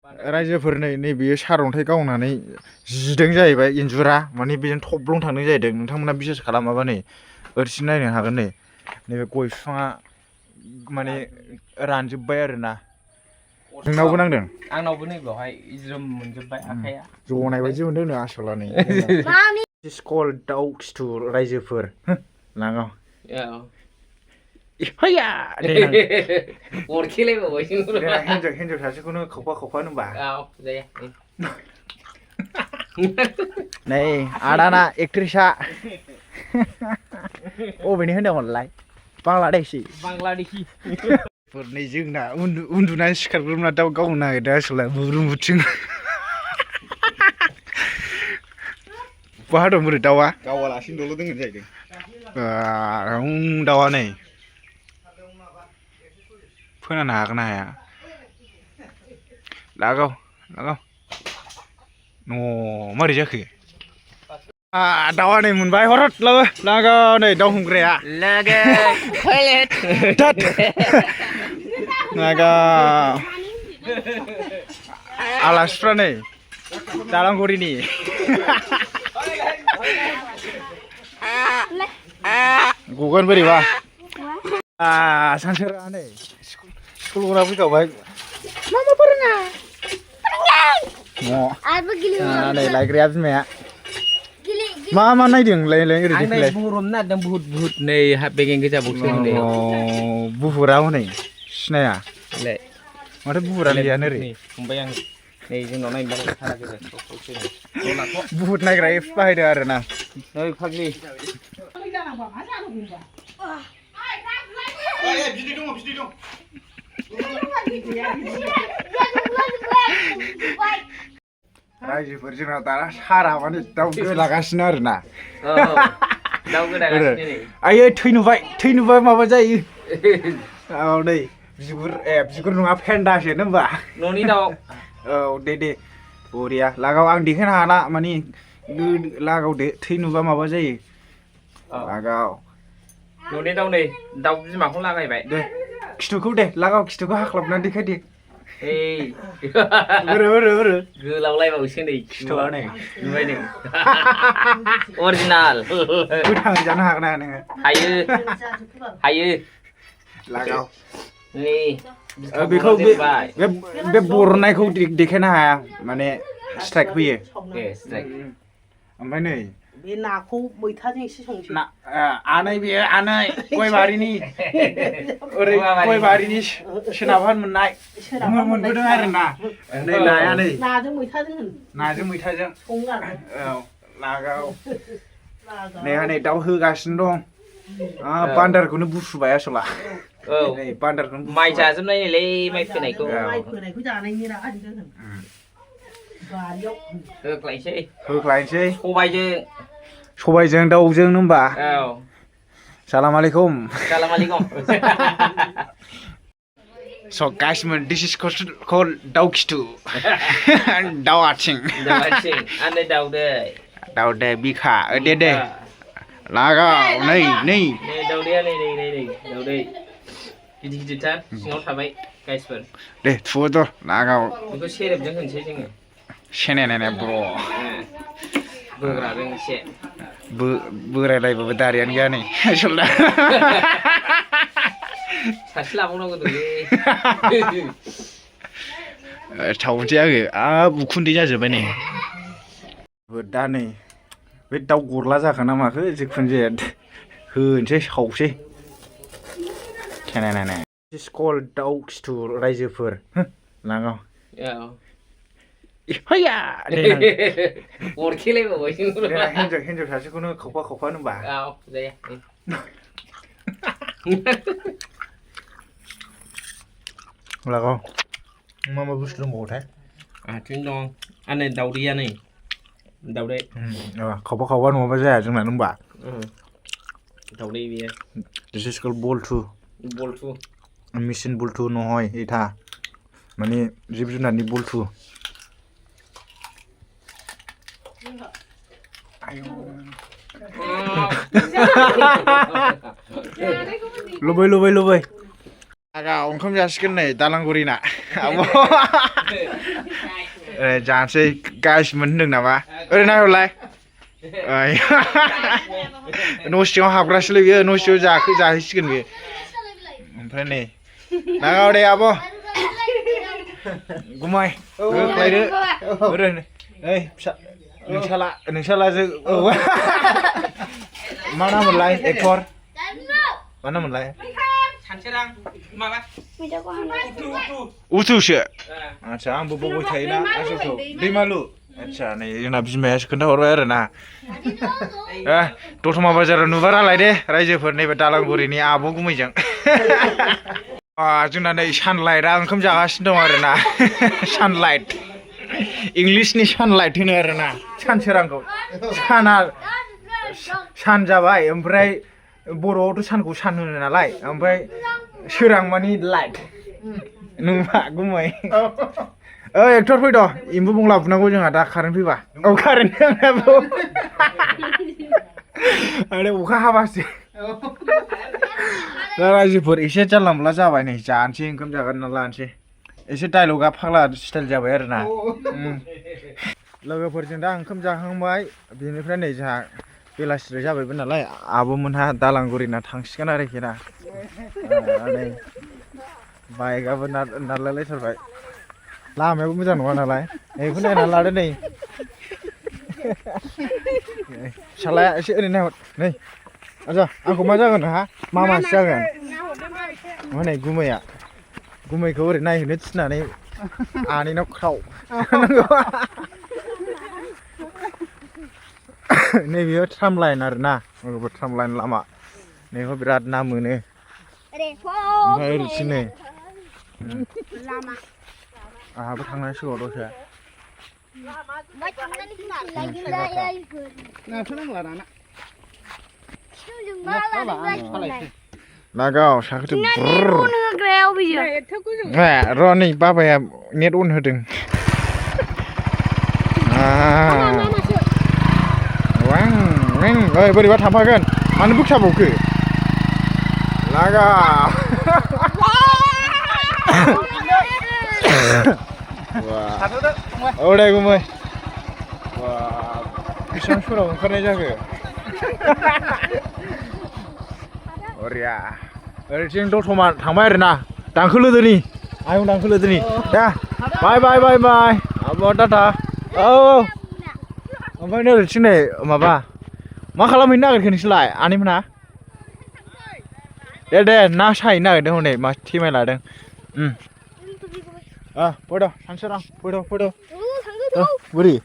रायजोफोरनि नैबेयो सारअन्थाइ गावनानै जिदों जाहैबाय इन्जुरा माने बेजों थब्लं थांदों जाहैदों नोंथांमोना बिसास खालामाबा नै ओरैसिम नायनो हागोन नै नैबे गय बिफाङा माने रानजोब्बाय आरोना नोंनावबो नांदों आंनावबो नै बेवहाय ज्रोम मोनजोब्बाय आखाइया जनाय बायदि मोनदों नो आसला नै स्कल दाउ खिथु रायजोफोर लाङाव फैया अरखेलायबावबायसो हिनजाव सासेखौनो खावफा होनबा नै आदाना एक्ट्रिसा अबेनि होनदोंमोनलाय बांलादेशि नै जोंना उन्दुनानै सिखारग्रोमना दाउ गावनो नागिरदों आसला बुरुं बहा दं बोरै दाउआ गावालासिनो दल' दोङो जाहैदों दाउआ नै फोनानो हागोन ना हाया लागाव न' मारै जाखो दाउआ नै मोनबाय हरत लागाव नै दाउ हमग्राया लागाव आलासिफ्रा नै दालांगुरिनि गगोन बोरैबा सानसेरा नै स्कुल गना फैखाबाय मा फोरोङा नै लायग्राया बिमाया मा नायदों ओरैनो बुहुरनो नागिरदों बुहुत नै बेगें गोजा बक्सो बुहुरा हनै सिनाया माथो बुहुरा लियानो ओरै फंबाय आं नै जोंनाव नायनो बुहुत नायग्रा एप्स बाहायदों आरोना नै फाग्लि रायजोफोर जोंना दाना सारा माने दाउ गोदागासिनो आरोना आयै थै नुबाय माबा जायो नै बिगुर नङा फेन्दासो होनबा न'नि दाउ औ दे बरिया लागाव आं देखायनो हाला माने लागाव दे थै नुबा माबा जायो लागाव न'नि दाउ नै दाउ बिमाखौ लागायबाय दे खिथुखौ दे लागाव खिथुखौ हाख्लाबनानै देखायदे गोलावलायबावसो नै खिथुआ नै नुबाय नों अरिजिनाल गोथां जानो हागोन ना नोङो हायो लागाव नै बेखौ बे बरनायखौ देखायनो हाया माने स्ट्राइक फैयो ओमफ्राय नै बे नाखौ मैथाजों एसे संसै आनै गयबारिनि ओरै गयबारिनि सोनाबहान मोननाय मोनबोदों आरोना नै नाया नै नाजों मैथाजों औ लागाव नै दाउ होगासिनो दं बान्दारखौनो बुसुबाय आसला औ बान्दारखौनो माइ जाजोबनायलै माइ फोनायखौ होख्लायनोसै सबायजों दाउजों होनबा औ सालाम आलैकुम So guys, this is called daw kitu. Daw ating. Ane Daude bika. De. Lagaw. Nei. Nei daude nei. Daude. गिदिर-गिदिरथार सिङाव थाबाय गाइसफोर दे थुदो लागाव बेखौ सेरेबजों होनसै जोङो सेनेने ब्र बोग्राजों एसे बोरायलायबाबो दारियानो गैया नै सल्ला सासे लाबावनांगौलै थावनोसै आङो उखुन्दै जाजोब्बाय नै दा नै बे दाउ गरला जाखोना माखो जिखुनु जाया होनोसै सावसै नाय स्कल दाउ खिथु रायजोफोर लाङाव फैया अरखेलायबावबायसो हिनजाव सासेखौनो खावफा होनबा लागाव मा बुस्थु दंबावोथाय आथिं दं आनै दाउदैया नै दाउदै खावफा नङाबा जाया जोंना होनबा दाउदै बेयो This is called बल्टु मेचिन बल्टु নহয় এটা মানে जिब जुनारनि बल्टु लुबै आगा ओंखाम जासिगोन नै दालांगुरिना आब' जानोसै गासिबो होनदों नामा ओरै नायहरलाय न' सिङाव हाबग्रासोलै बियो न' सिङाव जाहैसिगोन बियो ओमफ्राय नै नागाव दे आब' गुमाय होख्लायदो ओरै नै फिसा नोंसालाजों औ मा नाममोनलाय एक्टर मा नाममोनलाय सानसोरां माबा उथुसो आदसा आंबो बावबाय थायोना आसलखौ दैमालु आदसा नै जोंना बिमायासो खोन्थाहरबाय आरो ना दतमा बाजाराव नुबारालाय दे रायजोफोर नैबे दालांगुरिनि आब' गुमैजों जोंना नै सानलाइटआ ओंखाम जागासिनो दं आरो ना सानलाइट इंलिसनि सानलाइट होनो आरो ना सानसोरांखौ साना सान जाबाय ओमफ्राय बर'आवथ' सानखौ सान होनो नालाय ओमफ्राय सोरां मानि लाइट नङा गुमै एक्टर फैद' एम्बु बंला बुनांगौ जोंहा दा कारेन्ट फैबा औ कारेन्ट नांनांगौ आरो अखा हाबासो दा रायजोफोर एसे जानला मोनला जाबाय नै जानोसै ओंखाम जागोन लानोसै एसे डायलगा फाग्ला स्टाइल जाबाय आरो ना लोगोफोरजों दा ओंखाम जाखांबाय बेनिफ्राय नै जोंहा बेलासिद्राय जाबायबो नालाय आब'मोनहा दालांगुरिना थांसिगोन आरोखि ना नै बाइकआबो नारलायलायथारबाय लामायाबो मोजां नङा नालाय बेखौ नायना लादो नै फिसालाया एसे ओरै नायहर नै आजा आंखौ मा जागोन नोंहा मा मानसि जागोन हनै गुमैखौ ओरै नायहोनो थिननानै आनैनाव ख्राव नैबेयो ट्राम लाइन आरो ना ट्राम लाइन लामा नैबेयाव बिराद ना मोनो ओमफ्राय ओरैथिं नै आंहाबो थांनांसिगौ दसे नागाव साखोथो र' नै बाबाया नेट अन होदों ओइ बोरैबा थांफागोन मानो बोखियाबावखो लागा औ दे गुमै बेसेबां सुराव ओंखारनाय जाखो अरिया ओरैथिं दतमा थांबाय आरो ना दांखोलोदोनि आयं दांखोलोदोनि दा बाय बाय बाय बाय आब' टाटा औ ओमफ्राय नै ओरैथिं नै माबा मा खालामहैनो नागिरखो नोंसोरलाय आनैमोनहा दे ना साहैनो नागिरदों हनै मा थेमाय लादों फैद' सानसोरां फैद' बोरै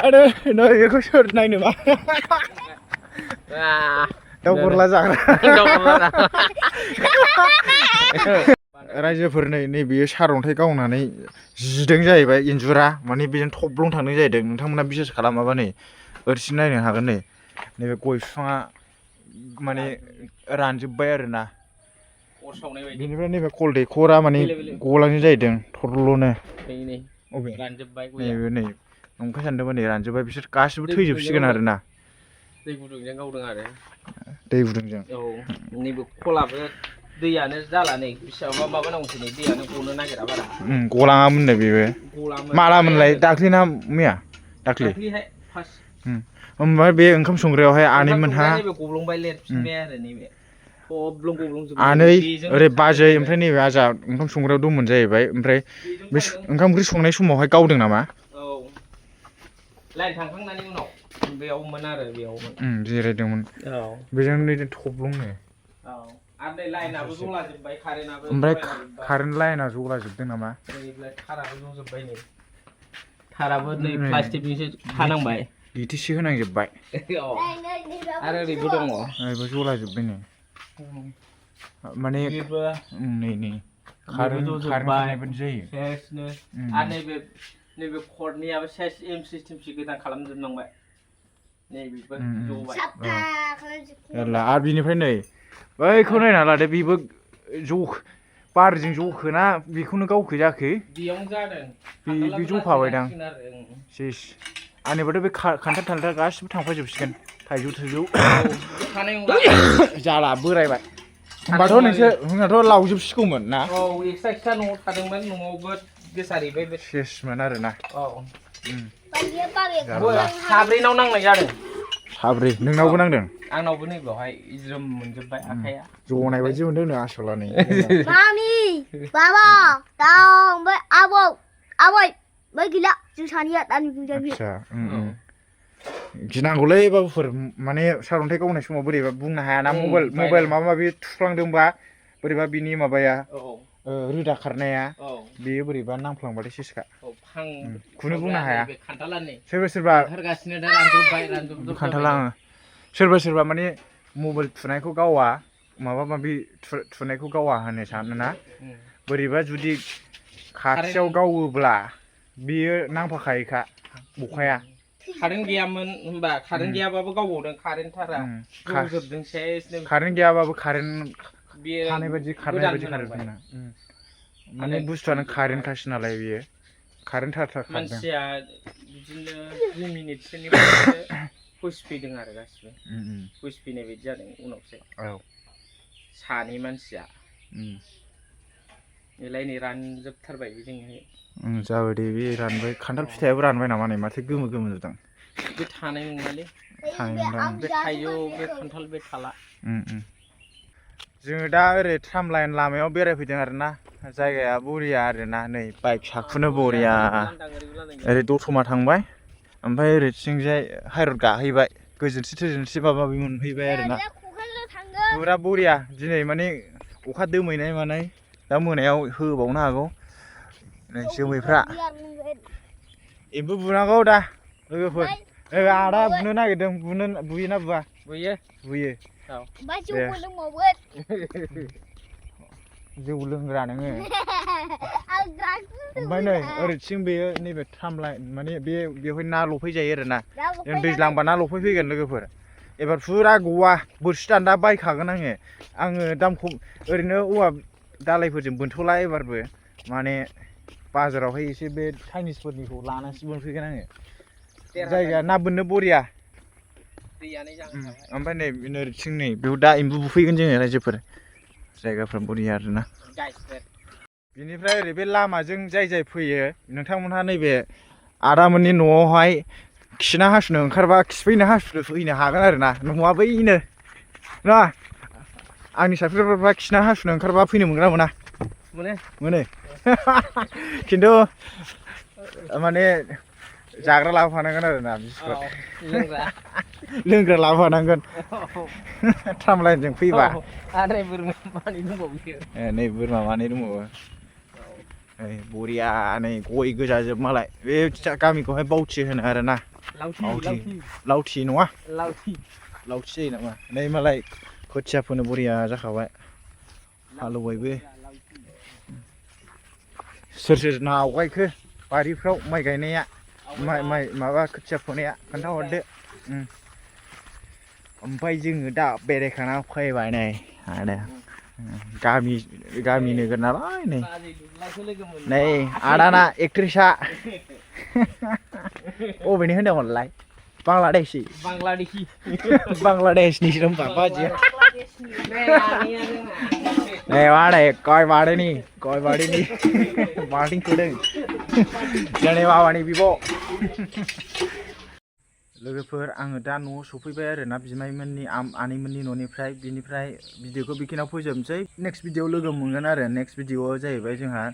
आरो नै बेखौ सोर नायनो मा दाउ गरला जाग्रा रायजोफोर नैबेयो सारअन्थाइ गावनानै जिदों जाहैबाय इन्जुरा माने बेजों थब्लं थांदों जाहैदों नोंथांमोना बिसास खालामाबा नै ओरैसिम नायनो हागोन नै नैबे गय बिफाङा माने रानजोब्बाय आरो ना बेनिफ्राय नैबे कल दैखरा माने गलांजों जाहैदों थरल'नो अबे नैबे नै नंखाय सानदोंमोन नै रानजोब्बाय बिसोर गासिबो थैजोबसिगोन आरो ना दै गुदुंजों गावदों आरो दै गुदुंजों औ नैबे खलाबो दैयानो जाला नै बेसेबांबा माबानांगौसै नै दैयानो गनो नागिरा बारा गलाङामोन नै बेबो मालामोनलाय दाख्लै ना मैया दाख्लैहाय फार्स्ट ओमफ्राय बे ओंखाम संग्रायावहाय आनैमोनहा गब्लंबाय लेरफिनबाय आरो नैबे आनै ओरै बाजै ओमफ्राय नैबे आजा ओंखाम संग्रायाव दंमोन जाहैबाय ओमफ्राय बे ओंखाम ओंख्रि संनाय समावहाय गावदों नामा औ लाइन थांखांनायनि उनाव बेयावमोन आरो बेयावमोन जिरायदोंमोन बेजों नै थब्लंनो आरो नै लाइनाबो जलाजोब्बाय कारेन्टआबो ओमफ्राय कारेन्ट लाइना जलाजोबदों नामा थाराबो जजोब्बाय नै थाराबो नै प्लास्टिकनिसो थानांबाय डिटिसि होनांजोब्बाय आरो ओरैबो दङ ओरैबो जलाजोब्बाय नै माने नै कारेन्ट बायदि जायो सेसनो आरो नैबे कर्डनियाबो सेस एमसि टेमसि गोदान खालामजोबनांबाय नैबेबो जबाय आरो बिनिफ्राय नै बैखौ नायना लादो बेबो बारजों जखोना बेखौनो गावखो जाखो बेयावनो जादों बे जखाबायदां सेस आंनिबाथ' बे खान्थाल थान्थाल गासिबो थांफाजोबसिगोन थाइजौ थानाय नंला जाला बोरायबाय होमबाथ' नोंनाथ' लावजोबसिगौमोन ना औ एक्सट्रा न'आव थादोंमोन न'आवबो गोसारैबाय बे सेसमोन आरोना औ साब्रैनाव नांनाय जादों साब्रै नोंनावबो नांदों आंनावबो नै बेवहाय ज्रोम मोनजोबबाय आखाइया जनाय बायदि मोनदों नो आसला नै मामि बाबा दां ओमफ्राय आबै बै गैला जों सानैया दानि बुंजाबि आदसा गिनांगौलै बाबुफोर माने सारअन्थाइ गावनाय समाव बोरैबा बुंनो हायाना मबाइल माबा माबि थुफ्लांदोंबा बोरैबा बिनि माबाया रोदा खारनाया बेयो बोरैबा नांफ्लांबाथाय सेसखा खुनु बुंनो हाया सोरबा खान्थाला सोरबा माने मबाइल थुनायखौ गावा माबा माबि थुनायखौ गावा होनो सानोना बोरैबा जुदि खाथियाव गावोब्ला बियो नांफाखायोखा अखाया कारेन्ट गैयामोन होनबा कारेन्ट गैयाबाबो गावबावदों कारेन्ट थारा गोजोबदों सेसनो कारेन्ट गैयाबाबो कारेन्ट थानाय बायदि खारनाय बायदि खारदों माने बुस्थुआनो कारेन्ट खासो नालाय बियो कारेन्ट थार खारदों मानसिया बिदिनो 2 मिनिटसोनिफ्रायसो फैफिनदों आरो गासिबो फैफिननाय बायदि जादों उनावसो सानै मानसिया एलायनै रानजोबथारबाय जोंहाय जाबाय दे बे रानबाय खान्थाल फिथाइयाबो रानबाय नामा नै माथो गोमो नुदों बे थानाय नङालै बे थाइजौ बे खान्थाल बे थाला जोङो दा ओरै ट्राम लाइन लामायाव बेरायफैदों आरोना जायगाया बरिया आरोना नै बाइक साखुनो बरिया ओरै दतमा थांबाय ओमफ्राय ओरैथिंजाय हाइरड गाहैबाय गोजोनथि माबा माबि मोनहैबाय आरोना पुरा बरिया दिनै माने अखा दोमैनाय मानाय दा मोनायाव होबावनो हागौ नै जोमैफ्रा एम्बु बुनांगौ दा लोगोफोर आदा बुनो नागिरदों बुयोना बुवा बुयो जौ लोंग्रा नोङो ओमफ्राय नै ओरैथिं बेयो नैबे ट्राम लाइन माने बेवहाय ना लफैजायो आरोना जों दैज्लांबा ना लफैफैगोन लोगोफोर एबार फुरा गवा बोरसि दान्दा बायखागोन आङो दाम खम ओरैनो औवा दालायफोरजों बोनथ'ला एबारबो माने बाजारावहाय एसे बे चाइनिसफोरनिखौ लानानैसो बोनफैगोन आङो जायगाया ना बोननो बरिया ओमफ्राय नै ओरैथिं नै बेयाव दा एम्बु बुफैगोन जोङो रायजोफोर जायगाफ्रा बरिया आरोना बिनिफ्राय ओरै बे लामाजों जाय फैयो नोंथांमोनहा नैबे आदामोननि न'आवहाय खिना हासुनो ओंखारबा खिफैनो हासुनो फैनो हागोन आरोना न'आ बैनो ना आंनि साफ्रिफ्रा खिना हासुनो ओंखारबा फैनो मोनगोन ना मोनो खिन्थु माने जाग्रा लाबोफानांगोन आरोना बिस्कुट लोंग्रा लाबोफानांगोन ट्राम लाइनजों फैबा नै बोरमा मानै दंबावो बरिया नै गय गोजाजोब मालाय बे गामिखौहाय बावथि होनो आरोना लावथि नङा लावथि जायो नामा नै मालाय खोथिया फोनो बरिया जाखाबाय हालेवबायबो सोर आवगायखो बारिफ्राव माइ गायनाया माइ माबा खोथिया फोनाया खोन्थाहरदो ओमफ्राय जोङो दा बेरायखाना फैबाय नै आदा गामि नोगोर नालाय नै आदाना एक्ट्रिसा अबेनि होनदोंमोनलाय बांलादेशनिसो होनबा बाजिया नै मादै गय बारिनि बाल्टिं खोदों जोंनि माबानि बिब' लोगोफोर आङो दा न'आव सफैबाय आरोना बिमायमोननि आनैमोननि न'निफ्राय बिनिफ्राय भिडिअखौ बेखिनियाव फोजोबनोसै नेक्स्ट भिडिअआव लोगो मोनगोन आरो नेक्स्ट भिडिअआव जाहैबाय जोंहा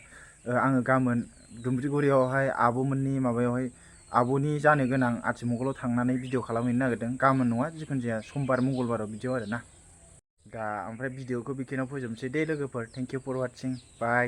आङो गाबोन दुमब्रिगुरियावहाय आब'मोननि माबायावहाय आब'नि जानो गोनां आथिमंगलाव थांनानै भिडिअ खालामहैनो नागिरदों गाबोन नङा जिखुनु जाया समबार मंगलबाराव बिदियाव आरोना दा ओमफ्राय भिडिअखौ बेखिनियाव फोजोबनोसै दे लोगोफोर thank you for watching bye